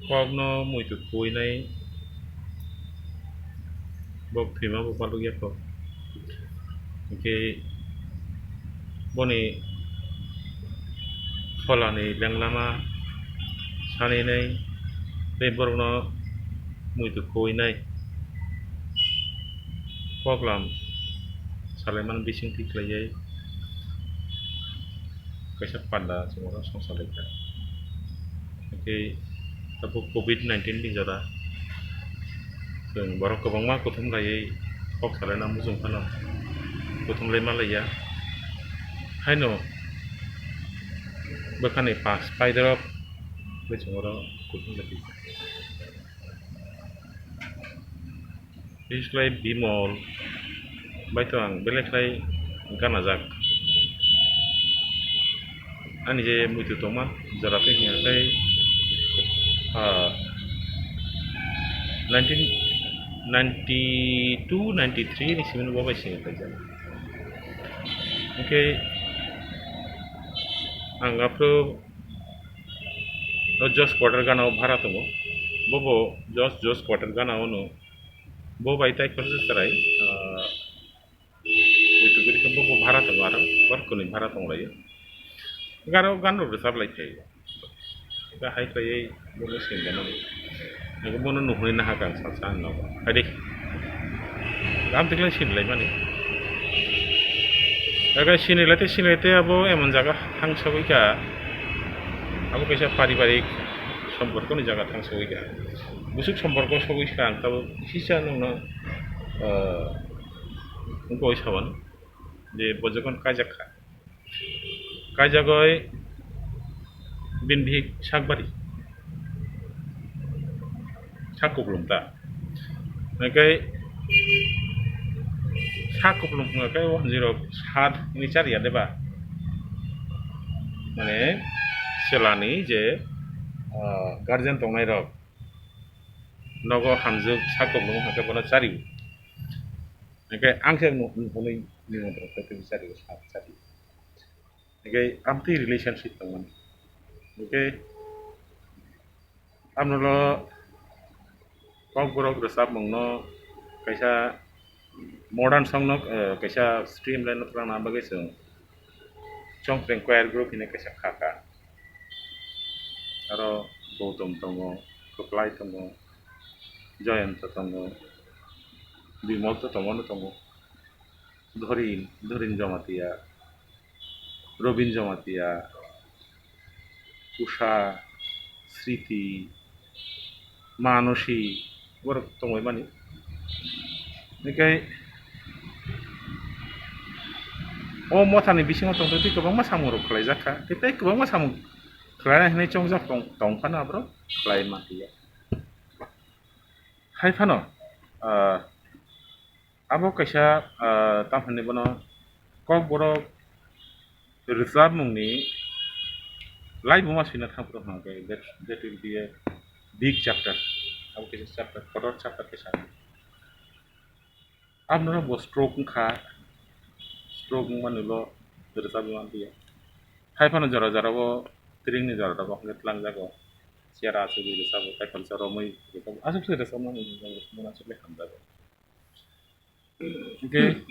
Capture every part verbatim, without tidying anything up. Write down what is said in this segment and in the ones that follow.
Kokno muitu khuinai, bok thwima bo palukya kok. Hwnkhe boni pholani lenglama saninai tei borokno muitu khuinai koklam salaimani bisingtwi khlaiwi kaisa panda chwng oro songsa laikha. Hwnkhe tabuk covid nineteen ni jora chwng borok kwbangma kuthum laiwi kok salaina muchung phano kuthum lai manlaiya. Haino bwkhani pas paidorop bai chwng oro kuthum lai. Bislai Bimol bai to ang belai khlai ganajak. Ani je muitu tongma jora tei hwnka khe, ah, nineteen ninety-two ninety-three ni simi bo bai sini khlaijak. Hwnkhe ang aphuru o Josh Quarter gana o bhara tongo. Bobo Josh, Josh Quarter gana o no. Bo bai tai khoroksa chwrai, ah, muitu kwrwi khe bo, bo bhara tongo aro, borok kwnwi bhara tonglaio. Garo gan rok rwchap lai phaio. Ega hai khlaiwi bono sini gana. Ego bono nuhuni nahakhe ang salsa ang nogo. Hai de. Gam tikle sini lai mani. Ega sini lai te, sini lai te abo emon jaga thang sogwi kha. Abo kaisa paribarik somporkoni jaga thang sogwi kha. Busuk somporko sogwi kha ang tabuk sisa nungno, eh, wngkha oi saban je bo jokhon kaijak kha. Kaijagoi bini bihik sakbari, sak kuplung ta. Hwnkhe sak kuplung hwnkhe o hanjirok sat hwnwi chariya de ba? Mane chwlani je, ah, guardian tongnairok nogo hamjwk sak kuplung hwnkhe bono chario. Hwnkhe ang khe nuhunwi nini montro khe twi chario, sat chario. Hwnkhe amtwi relationship tongmani. Hwnkhe amno Kokborok rwchapmungno kaisa modern songno, eh, kaisa streamline-o twlangna bagwi chwng Chongpreng Choir Group hinwi kaisa kha kha. Aro Gautam tongo, Kwplai tongo, Jayanta tongo, Bimal to tongmano tongo. Dhorin, Dhorin Jamatia, Robin Jamatia, Usha, Sriti, Manosi, borok tongbai mani. Hwnkhe o mothani bisingo tongtwtwi kwbangma samungrok khlaijak kha, tei kwbangma samung khlainai hinwi chongjak tong, tong phano aborok khlai manliya. Hai phano, ah, Abo kaisa, ah, tamo hinwi bono Kokborok rwchapmungni laibuma swina thangphuru hwnkhe, that, that will be a big chapter. Abo kaisa chapter, kotor chapter kaisa. Aboni bo stroke wngkha, stroke wngmani ulo rwchapwi manliya. Hai phano jora jora o tringni jora rok hwnkhe twlangjago. Chair achugwi rwchapwi, tei khoroksa romwi rwchapwi, aswk se rwchapmani, aswk se hamjago. Hwnkhe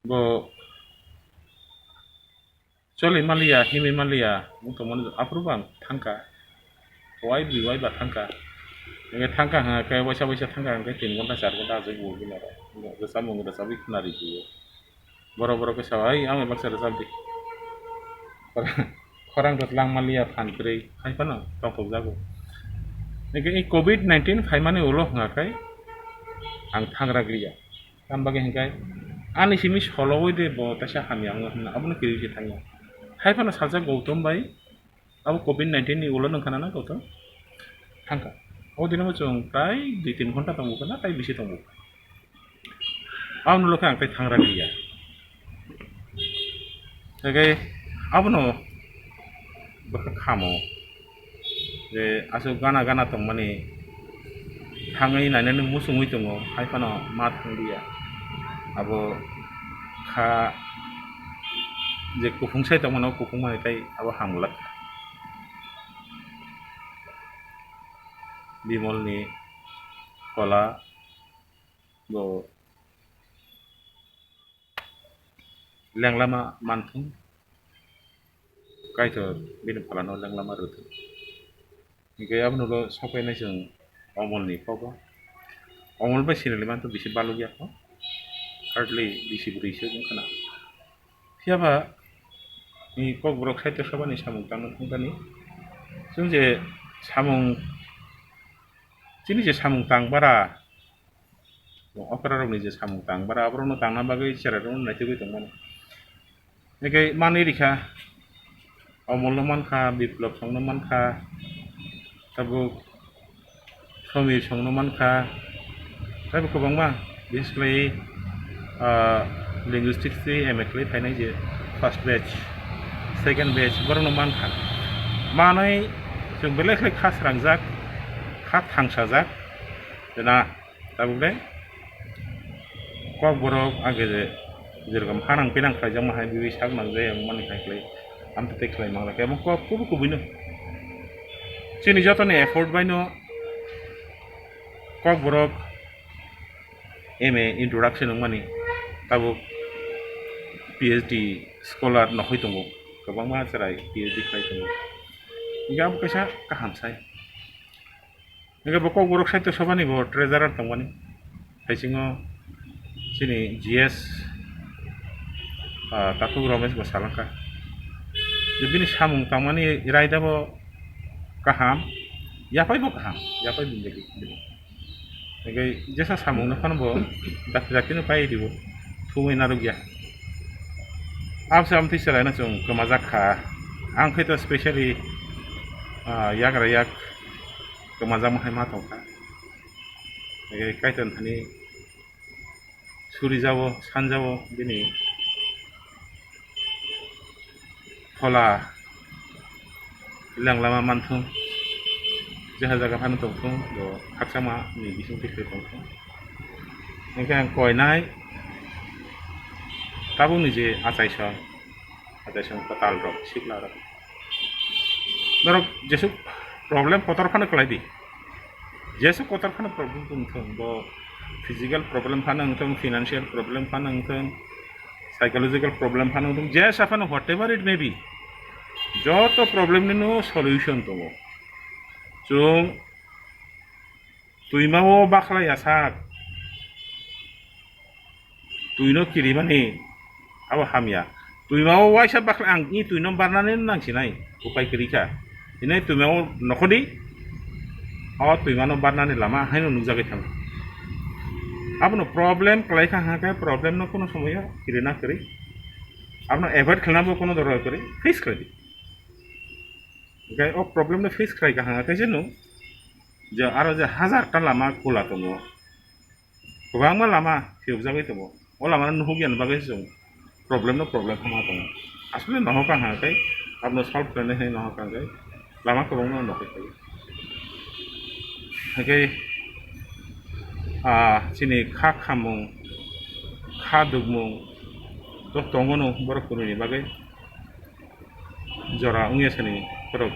bo choli manliya, himwi manliya wng tongmani aphuru bo ang thangkha, wai bwrwi wai ba thangkha. Hwnkhe thangkha hwnkhe waisa waisa thangkha hwnkhe tin ghonta char ghonta achugwi bo bini oro rwchapmung rwchapwi khwnarigwio. Borok borok khe sao, "Hai, ang bai baksa rwchap di." Khorang rwchaplang manliya phan kwrwi, hai phano tongthokjago. Hwnkhe i covid nineteen phaimani ulo hwnkha khe ang thangra gliya. Tamo bagwi hwnkhe ani simi solowi de bo teisa hamya wngo hwnna abono kwrwi se thangya. Hai phano salsa Gautam bai abo covid nineteen ni ulo nung khana na Gautam? Thangkha. O dino chwng prai dui tin ghonta tongbo khana, tai bisi tongbo. Abono lokhe ang tei thangra gliya. Hwnkhe abono bwkha khamo je aswk gana gana tongmani thangwi nainani muchungwi tongo, hai phano ma thangliya. Abo kha je kuphung sai tongmano, kuphung mani tei abo hamglak. Bimolni phola bo lenglama manthung, Kaitor bini pholano lenglama rwthung. Hinkhe abono ulo sokphainai chwng Omolni kogo. Omol bai siniliman to bisi balukya kho, hardly bisi bwrwi se wngkha na. Phiyaba ni Kokborok Sahitya Sabhani samung tangna thangkani. Chwng je samung, chini je samung tang bara, okra rokni je samung tang bara, aborokno tangna bagwi cherairokno naitugwi tongmani. Hinkhe manwi rikha, Omolno mankha, Biplop songno mankha, tabuk Somir songno mankha, tei bo kwbangma, bises khlai, ah, linguistics tei M A khlai phainai je first batch, second batch, borokno mankha. Manwi chwng belai khlai kha srangjak, kha thangsajak, je na, tabuk le Kokborok age je, jerokom hanang pinang khlaijakma hai, bibi sak nangjak wngmani hai khlai, amtwi tei khlai manglak, abo kok kubui kubui no. Chini jotoni effort bai no Kokborok M A introduction wngmani, tabuk P H D scholar nohoi tongo, kwbangma chwrai P H D khlai tongo. Hinkhe abo kaisa kaham sai. Hinkhe bo Kokborok Sahitya Sabhani bo treasurer tongmani. Haisingo chini G S, ah, Takhuk Romesh bo salangkha je bini samung tangmani raida bo kaham, yaphai bo kaham, yaphai bini bagwi. Hinkhe jesa samungno phano bo dakti dakti no pai ribo, thumwi narwkya. Abse amtwi chwraino chwng kwmajak kha. Ang khe to specially, ah, yagra yak kwmajakma hai ma tongkha. Hinkhe Kaitor thani suri jao, san jao bini phola lenglama manthung, jeha jaga phano tongthung, bo khakchangma ni bisingtwi khe tongthung. Hinkhe ang koinai tabukni je achaisong, achaisong kwtal rok, sikla rok, norok jesuk problem kotor phano kwlai di. Jesuk kotor phano problem wngthung, bo physical problem phano wngthung, financial problem phano wngthung, psychological problem phano wngthung, jesa phano, whatever it may be, joto problem ni no solution tongo. Chwng twima o bakhlai ya sak, twino kirimani abo hamya. Twima o waisa bakhlai ang i twino barnani nangsinai, upai kwrwi kha. Hwnwi twima o nokhodi, o twimano barnani lama haino nukjagwi thango. Abono problem kwlai kha hwnkhe problem no kuno somoyo kirina kwrwi. Abono avoid khlaina bo kuno dorkar kwrwi, face khlai di. Hinkhe o problem no face khlai kha hwnkhe je nwng je aro je hajar ta lama kula tongo. Kwbangma lama phiyokjagwi tongo. O lamano nuhukya ni bagwi chwng problem no problem kha ma tongo. Asole nohok ang hwnka khe abono solve khlainai hinwi nohok ang khe lama kwbangma nokhorkha. Hinkhe, ah, chini kha khamung, kha dukmung to tongo no borok kwrwini bagwi. Jora wngya sani borok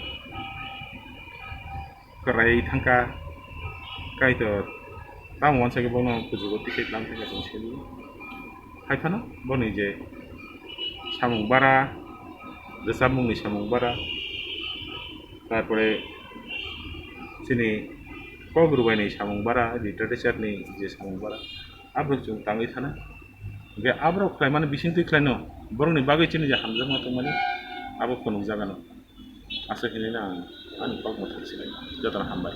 kwrai thangkha, Kaitor tamo uansa khe bono kuchugo twi khe tlang thangkha chwng simi. Hai phano boni je samung bara, rwchapmungni samung bara, tarpore chini kok rwbaini samung bara, literature ni je samung bara, aborok chwng tangwi thana. Hinkhe aborok khlaimani bisingtwi khlaino borokni bagwi chini je hamjakma tongmani abo phunukjagano. Aswk hinwi no ang ani kok mwthang sinai. Jotono hambai.